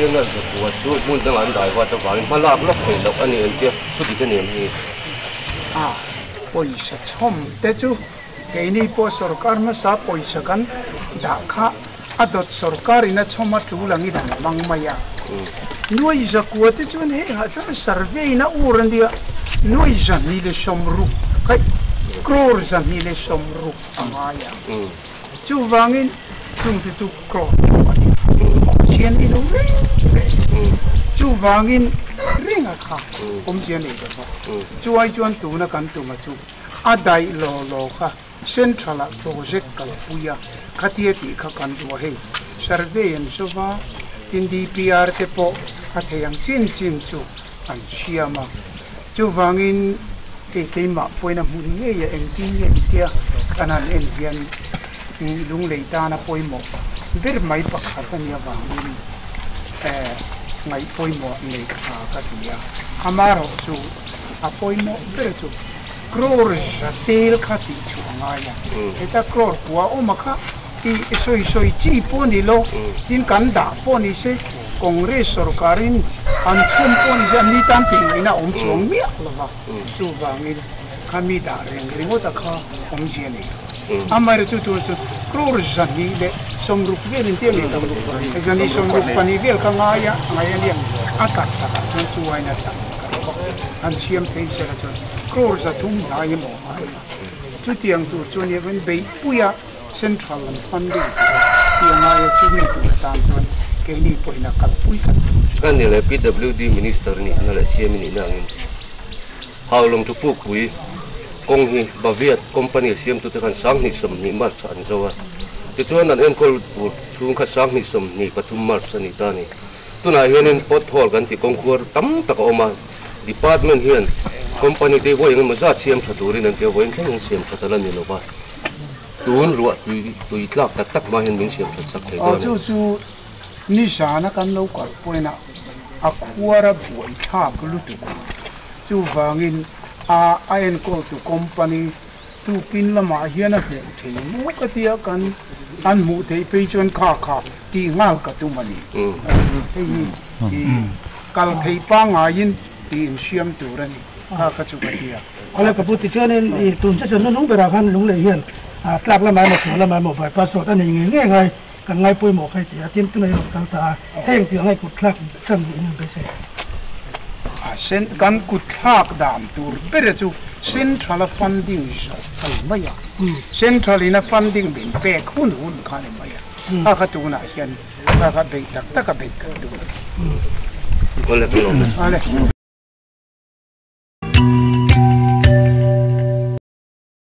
Chennai zakua chu hmun dangah an dai vat avangin hma lak lawk theih loh a ni an tia, thu dik a ni em hei? A pawisa chhawm te chu keini pawh sorkar hmasa pawisa kan dah kha a dawt sorkarin a chhawm a tul angin an hmang mai a. Nuai zakua te chuan hengah chuan survey in a ur a nia, nuai 260 khaih crore 260 a ngai a. Chuvangin chungte chu crore pawh a ni a, Pathian i lo reng reng. Chuvangin renga kha awmzia nei lo va, chuai chuan tuna kan tuma chu a daih law law kha Central ah project kalpui a, khatia tih kha kan duh a hei. Survey an zo va, tin DPR te pawh a thei ang chin chin chu an siam a. Chuvangin kei keimah pawhin a hmun ngei a engtin nge ni tia kan han en hian lunglei tana pawimawh ber mai pakhat a nih avangin ngaih pawimawh nei tha ka ti a. Amaherawhchu a pawimawh ber chu Crore za tel kha tih chhuah a ngai a, heta crore kua awm a kha i sawi sawi chi pawh ni lo, tin kan dah pawh ni se Congress sorkarin an chhun pawh ni se an ni tan tih ngaihna a awm chuang miah lo va, chuvangin kha mi dah reng ringawt a kha awmzia nei lo. Amaherawhchu chu chu crore 260 velin tia ni lo, 262 vel kha ngai a ngai a nia, a tak takah chuan chu aina tam ka rawh a, an siam thei sela chuan. Crore 300 hnai emaw a awm a, chutiang tur chu ania chuan beihpuia central lam funding tih a ngai a, chumi tur atan chuan keini pawhin a kalpui kan tum chu. Ka ni leh PWD Minister nihna leh CM nihna angin Haulawng chu Pukpui kawng hi Baviat company siamtute khan 2020 March ah an zo a, tichuan an enkawl tur chhung kha 2023 March a ni ta a ni. Tunah hianin pothole kan tih kawngkhuar tam tak a awm a, department hian company te vawi engemaw zat siam tha turin an ti a, vawiin thleng in siam tha ta la ni lova, tun ruah tui tui tlak tak tak hma hian min siam that sak thei dawn a ni. Chu chu nizana kan lo kal pawhin a a khuar a buai thlak lutuk a, chuvangin a a enkawltu company Tukin lamah hian a hmuh thei maw ka tia kan an hmuh theih phei chuan kha kha tih nghal ka tum a ni. Hei hi i kal thei pangaiin tih insiam tur a ni kha kha chu ka tia. Awle ka pu tichuanin i tun che chuan nunung berah khan lunglei hian tlak lamah emaw chhuah lamah emaw bypass road a nei ngei ngei ngai kan ngai pawimawh phei ti a, tin tunah i rawn kal ta a, heng tih angai kut thlak chan duh in an beisei. A sen kan kut thlak dan tur ber chu Central a funding zawh a ni mai a, Central in a funding min pek hun hun kha a ni mai a, kha kha tunah hian kha kha beih tak tak a beih kan tum a ni. Awle.